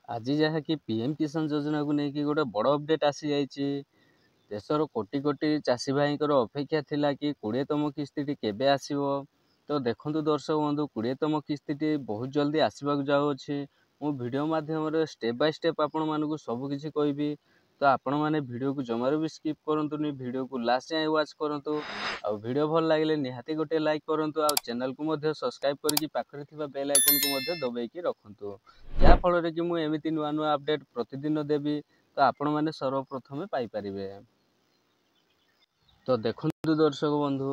ଆଜି ଯାହାକି ପିଏମ୍ କିଷାନ ଯୋଜନାକୁ ନେଇକି ଗୋଟେ ବଡ଼ ଅପଡ଼େଟ୍ ଆସିଯାଇଛି। ଦେଶର କୋଟି କୋଟି ଚାଷୀ ଭାଇଙ୍କର ଅପେକ୍ଷା ଥିଲା କି 20ତମ କିସ୍ତିଟି କେବେ ଆସିବ। ତ ଦେଖନ୍ତୁ ଦର୍ଶକ ବନ୍ଧୁ, 20ତମ କିସ୍ତିଟି ବହୁତ ଜଲ୍ଦି ଆସିବାକୁ ଯାଉଅଛି। ମୁଁ ଭିଡ଼ିଓ ମାଧ୍ୟମରେ ଷ୍ଟେପ୍ ବାଇ ଷ୍ଟେପ୍ ଆପଣମାନଙ୍କୁ ସବୁକିଛି କହିବି। ତ ଆପଣମାନେ ଭିଡ଼ିଓକୁ ଜମାରୁ ବି ସ୍କିପ୍ କରନ୍ତୁନି, ଭିଡ଼ିଓକୁ ଲାଷ୍ଟ ଯାଏଁ ୱାଚ୍ କରନ୍ତୁ। ଆଉ ଭିଡ଼ିଓ ଭଲ ଲାଗିଲେ ନିହାତି ଗୋଟେ ଲାଇକ୍ କରନ୍ତୁ, ଆଉ ଚ୍ୟାନେଲକୁ ମଧ୍ୟ ସବସ୍କ୍ରାଇବ୍ କରିକି ପାଖରେ ଥିବା ବେଲ୍ ଆଇକନ୍କୁ ମଧ୍ୟ ଦବେଇକି ରଖନ୍ତୁ, ଯାହାଫଳରେ କି ମୁଁ ଏମିତି ନୂଆ ନୂଆ ଅପଡ଼େଟ୍ ପ୍ରତିଦିନ ଦେବି ତ ଆପଣମାନେ ସର୍ବପ୍ରଥମେ ପାଇପାରିବେ। ତ ଦେଖନ୍ତୁ ଦର୍ଶକ ବନ୍ଧୁ,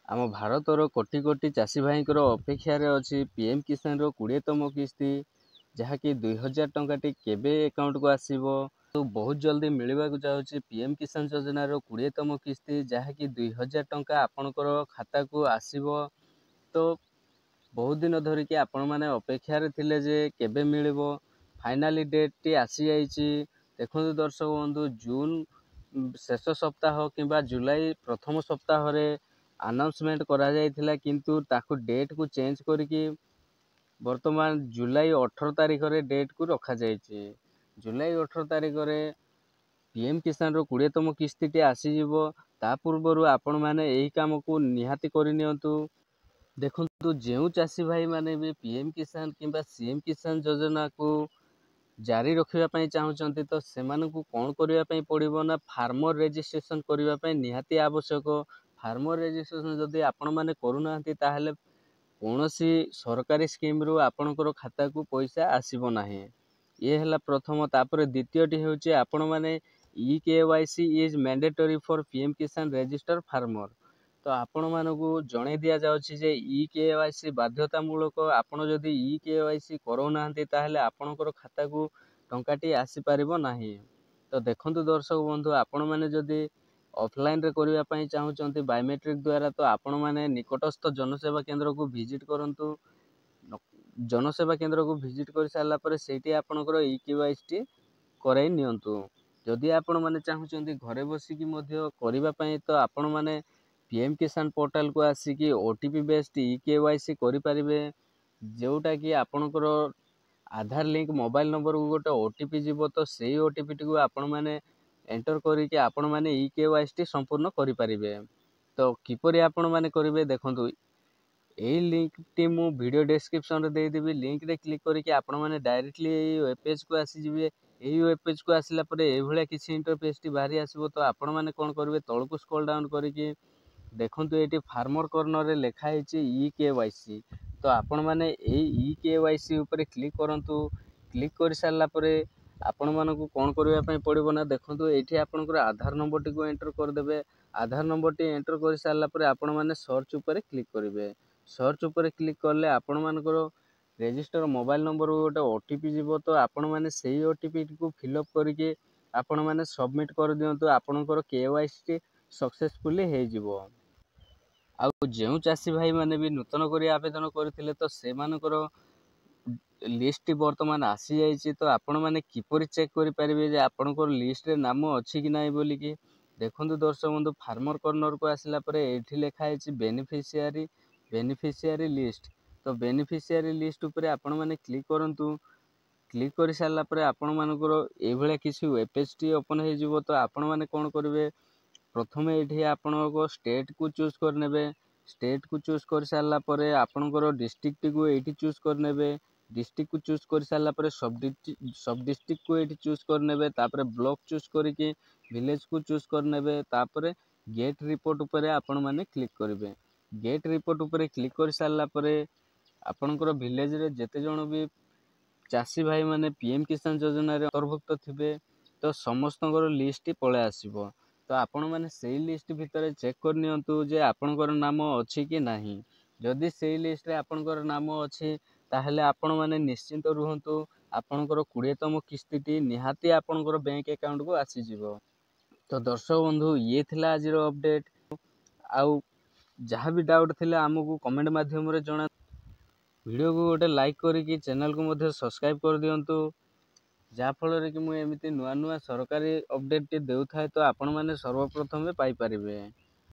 ଆମ ଭାରତର କୋଟି କୋଟି ଚାଷୀ ଭାଇଙ୍କର ଅପେକ୍ଷାରେ ଅଛି ପିଏମ୍ କିଷାନର 20ତମ କିସ୍ତି, ଯାହାକି 2000 ଟଙ୍କାଟି କେବେ ଆକାଉଣ୍ଟକୁ ଆସିବ। ତ ବହୁତ ଜଲ୍ଦି ମିଳିବାକୁ ଯାଉଛି ପିଏମ୍ କିଷାନ ଯୋଜନାର 20ତମ କିସ୍ତି, ଯାହାକି 2000 ଟଙ୍କା ଆପଣଙ୍କର ଖାତାକୁ ଆସିବ। ତ ବହୁତ ଦିନ ଧରିକି ଆପଣମାନେ ଅପେକ୍ଷାରେ ଥିଲେ ଯେ କେବେ ମିଳିବ, ଫାଇନାଲି ଡେଟ୍ଟି ଆସିଯାଇଛି। ଦେଖନ୍ତୁ ଦର୍ଶକ ବନ୍ଧୁ, ଜୁନ୍ ଶେଷ ସପ୍ତାହ କିମ୍ବା ଜୁଲାଇ ପ୍ରଥମ ସପ୍ତାହରେ ଆନାଉନ୍ସମେଣ୍ଟ କରାଯାଇଥିଲା, କିନ୍ତୁ ତାକୁ ଡେଟ୍କୁ ଚେଞ୍ଜ କରିକି ବର୍ତ୍ତମାନ ଜୁଲାଇ 18 ତାରିଖରେ ଡେଟ୍କୁ ରଖାଯାଇଛି। ଜୁଲାଇ 18 ତାରିଖରେ ପି ଏମ୍ କିଷାନର 20ତମ କିସ୍ତିଟି ଆସିଯିବ। ତା ପୂର୍ବରୁ ଆପଣମାନେ ଏହି କାମକୁ ନିହାତି କରିନିଅନ୍ତୁ। ଦେଖନ୍ତୁ, ଯେଉଁ ଚାଷୀ ଭାଇମାନେ ବି ପି ଏମ୍ କିଷାନ କିମ୍ବା ସି ଏମ୍ କିଷାନ ଯୋଜନାକୁ ଜାରି ରଖିବା ପାଇଁ ଚାହୁଁଛନ୍ତି, ତ ସେମାନଙ୍କୁ କ'ଣ କରିବା ପାଇଁ ପଡ଼ିବ ନା ଫାର୍ମର ରେଜିଷ୍ଟ୍ରେସନ କରିବା ପାଇଁ ନିହାତି ଆବଶ୍ୟକ। ଫାର୍ମର ରେଜିଷ୍ଟ୍ରେସନ ଯଦି ଆପଣମାନେ କରୁନାହାନ୍ତି, ତାହେଲେ କୌଣସି ସରକାରୀ ସ୍କିମ୍ରୁ ଆପଣଙ୍କର ଖାତାକୁ ପଇସା ଆସିବ ନାହିଁ। ଇଏ ହେଲା ପ୍ରଥମ। ତାପରେ ଦ୍ୱିତୀୟଟି ହେଉଛି ଆପଣମାନେ e-KYC is mandatory for PM Kisan register farmer। ତ ଆପଣମାନଙ୍କୁ ଜଣାଇ ଦିଆଯାଉଛି ଯେ ଇ କେ ୱାଇ ସି ବାଧ୍ୟତାମୂଳକ। ଆପଣ ଯଦି ଇ କେ ୱାଇ ସି କରାଉନାହାନ୍ତି, ତାହେଲେ ଆପଣଙ୍କର ଖାତାକୁ ଟଙ୍କାଟି ଆସିପାରିବ ନାହିଁ। ତ ଦେଖନ୍ତୁ ଦର୍ଶକ ବନ୍ଧୁ, ଆପଣମାନେ ଯଦି ଅଫଲାଇନ୍ରେ କରିବା ପାଇଁ ଚାହୁଁଛନ୍ତି ବାୟୋମେଟ୍ରିକ୍ ଦ୍ୱାରା, ତ ଆପଣମାନେ ନିକଟସ୍ଥ ଜନସେବା କେନ୍ଦ୍ରକୁ ଭିଜିଟ୍ କରନ୍ତୁ। ଜନସେବା କେନ୍ଦ୍ରକୁ ଭିଜିଟ୍ କରିସାରିଲା ପରେ ସେଇଠି ଆପଣଙ୍କର ଇ କେ ୱାଇ ସି କରାଇ ନିଅନ୍ତୁ। ଯଦି ଆପଣମାନେ ଚାହୁଁଛନ୍ତି ଘରେ ବସିକି ମଧ୍ୟ କରିବା ପାଇଁ, ତ ଆପଣମାନେ ପି ଏମ୍ କିଷାନ ପୋର୍ଟାଲକୁ ଆସିକି OTP based e-KYC କରିପାରିବେ, ଯେଉଁଟାକି ଆପଣଙ୍କର ଆଧାର ଲିଙ୍କ ମୋବାଇଲ ନମ୍ବରକୁ ଗୋଟେ ଓ ଟି ପି ଯିବ। ତ ସେଇ ଓ ଟି ପିଟିକୁ ଆପଣମାନେ ଏଣ୍ଟର କରିକି ଆପଣମାନେ ଇ କେ ୱାଇ ସି ସମ୍ପୂର୍ଣ୍ଣ କରିପାରିବେ। ତ କିପରି ଆପଣମାନେ କରିବେ, ଦେଖନ୍ତୁ, ଏଇ ଲିଙ୍କଟି ମୁଁ ଭିଡ଼ିଓ ଡେସ୍କ୍ରିପସନ୍ରେ ଦେଇଦେବି। ଲିଙ୍କରେ କ୍ଲିକ୍ କରିକି ଆପଣମାନେ ଡାଇରେକ୍ଟଲି ଏଇ ୱେବ୍ ପେଜ୍କୁ ଆସିଯିବେ। ଏଇ ୱେବ୍ ପେଜ୍କୁ ଆସିଲା ପରେ ଏଇଭଳିଆ କିଛି ଇଣ୍ଟରଫେସ୍ଟି ବାହାରି ଆସିବ। ତ ଆପଣମାନେ କ'ଣ କରିବେ? ତଳକୁ ସ୍କ୍ରୋଲ୍ ଡାଉନ୍ କରିକି ଦେଖନ୍ତୁ, ଏଇଠି ଫାର୍ମର କର୍ଣ୍ଣରରେ ଲେଖା ହେଇଛି ଇ କେ ୱାଇ ସି। ତ ଆପଣମାନେ ଏଇ ଇ କେ ୱାଇ ସି ଉପରେ କ୍ଲିକ୍ କରନ୍ତୁ। କ୍ଲିକ୍ କରିସାରିଲା ପରେ ଆପଣମାନଙ୍କୁ କ'ଣ କରିବା ପାଇଁ ପଡ଼ିବ ନା ଦେଖନ୍ତୁ, ଏଇଠି ଆପଣଙ୍କର ଆଧାର ନମ୍ବରଟିକୁ ଏଣ୍ଟର କରିଦେବେ। ଆଧାର ନମ୍ବରଟି ଏଣ୍ଟର କରିସାରିଲା ପରେ ଆପଣମାନେ ସର୍ଚ୍ଚ ଉପରେ କ୍ଲିକ୍ କରିବେ। ସର୍ଚ୍ଚ ଉପରେ କ୍ଲିକ୍ କଲେ ଆପଣମାନଙ୍କର ରେଜିଷ୍ଟର ମୋବାଇଲ ନମ୍ବରକୁ ଗୋଟେ ଓ ଟି ପି ଯିବ। ତ ଆପଣମାନେ ସେଇ ଓ ଟି ପିଟିକୁ ଫିଲ୍ଅପ୍ କରିକି ଆପଣମାନେ ସବମିଟ୍ କରିଦିଅନ୍ତୁ। ଆପଣଙ୍କର କେ ୱାଇ ସି ସକ୍ସେସଫୁଲି ହେଇଯିବ। ଆଉ ଯେଉଁ ଚାଷୀ ଭାଇମାନେ ବି ନୂତନ କରି ଆବେଦନ କରିଥିଲେ, ତ ସେମାନଙ୍କର ଲିଷ୍ଟଟି ବର୍ତ୍ତମାନ ଆସିଯାଇଛି। ତ ଆପଣମାନେ କିପରି ଚେକ୍ କରିପାରିବେ ଯେ ଆପଣଙ୍କର ଲିଷ୍ଟରେ ନାମ ଅଛି କି ନାହିଁ ବୋଲିକି? ଦେଖନ୍ତୁ ଦର୍ଶକ ବନ୍ଧୁ, ଫାର୍ମର କର୍ଣ୍ଣରକୁ ଆସିଲା ପରେ ଏଇଠି ଲେଖା ହେଇଛି ବେନିଫିସିଆରୀ ଲିଷ୍ଟ। ତ ବେନିଫିସିଆରୀ ଲିଷ୍ଟ ଉପରେ ଆପଣମାନେ କ୍ଲିକ୍ କରନ୍ତୁ। କ୍ଲିକ୍ କରିସାରିଲା ପରେ ଆପଣମାନଙ୍କର ଏଇଭଳିଆ କିଛି ୱେବ୍ ପେଜ୍ଟି ଓପନ୍ ହେଇଯିବ। ତ ଆପଣମାନେ କ'ଣ କରିବେ? ପ୍ରଥମେ ଏଇଠି ଆପଣଙ୍କ ଷ୍ଟେଟ୍କୁ ଚୁଜ୍ କରିନେବେ। ଷ୍ଟେଟ୍କୁ ଚୁଜ୍ କରିସାରିଲା ପରେ ଆପଣଙ୍କର ଡିଷ୍ଟ୍ରିକ୍ଟଟିକୁ ଏଇଠି ଚୁଜ୍ କରିନେବେ। ଡିଷ୍ଟ୍ରିକ୍ଟକୁ ଚୁଜ୍ କରିସାରିଲା ପରେ ସବ୍ ଡିଷ୍ଟ୍ରିକ୍ଟକୁ ଏଇଠି ଚୁଜ୍ କରିନେବେ। ତାପରେ ବ୍ଲକ୍ ଚୁଜ୍ କରିକି ଭିଲେଜକୁ ଚୁଜ୍ କରିନେବେ। ତାପରେ ଗେଟ୍ ରିପୋର୍ଟ ଉପରେ ଆପଣମାନେ କ୍ଲିକ୍ କରିବେ। ଗେଟ୍ ରିପୋର୍ଟ ଉପରେ କ୍ଲିକ୍ କରିସାରିଲା ପରେ ଆପଣଙ୍କର ଭିଲେଜରେ ଯେତେ ଜଣ ବି ଚାଷୀ ଭାଇମାନେ ପି ଏମ୍ କିଷାନ ଯୋଜନାରେ ଅନ୍ତର୍ଭୁକ୍ତ ଥିବେ, ତ ସମସ୍ତଙ୍କର ଲିଷ୍ଟଟି ପଳାଇ ଆସିବ। ତ ଆପଣମାନେ ସେଇ ଲିଷ୍ଟ ଭିତରେ ଚେକ୍ କରିନିଅନ୍ତୁ ଯେ ଆପଣଙ୍କର ନାମ ଅଛି କି ନାହିଁ। ଯଦି ସେଇ ଲିଷ୍ଟରେ ଆପଣଙ୍କର ନାମ ଅଛି, ତାହେଲେ ଆପଣମାନେ ନିଶ୍ଚିନ୍ତ ରୁହନ୍ତୁ, ଆପଣଙ୍କର 20ତମ କିସ୍ତିଟି ନିହାତି ଆପଣଙ୍କର ବ୍ୟାଙ୍କ ଆକାଉଣ୍ଟକୁ ଆସିଯିବ। ତ ଦର୍ଶକ ବନ୍ଧୁ, ଇଏ ଥିଲା ଆଜିର ଅପଡ଼େଟ୍। ଆଉ ଯାହା ବି ଡାଉଟ୍ ଥିଲେ ଆମକୁ କମେଣ୍ଟ ମାଧ୍ୟମରେ ଜଣା। ଭିଡ଼ିଓକୁ ଗୋଟେ ଲାଇକ୍ କରିକି ଚ୍ୟାନେଲକୁ ମଧ୍ୟ ସବସ୍କ୍ରାଇବ୍ କରିଦିଅନ୍ତୁ, ଯାହାଫଳରେ କି ମୁଁ ଏମିତି ନୂଆ ନୂଆ ସରକାରୀ ଅପଡ଼େଟ୍ଟି ଦେଉଥାଏ, ତ ଆପଣମାନେ ସର୍ବପ୍ରଥମେ ପାଇପାରିବେ।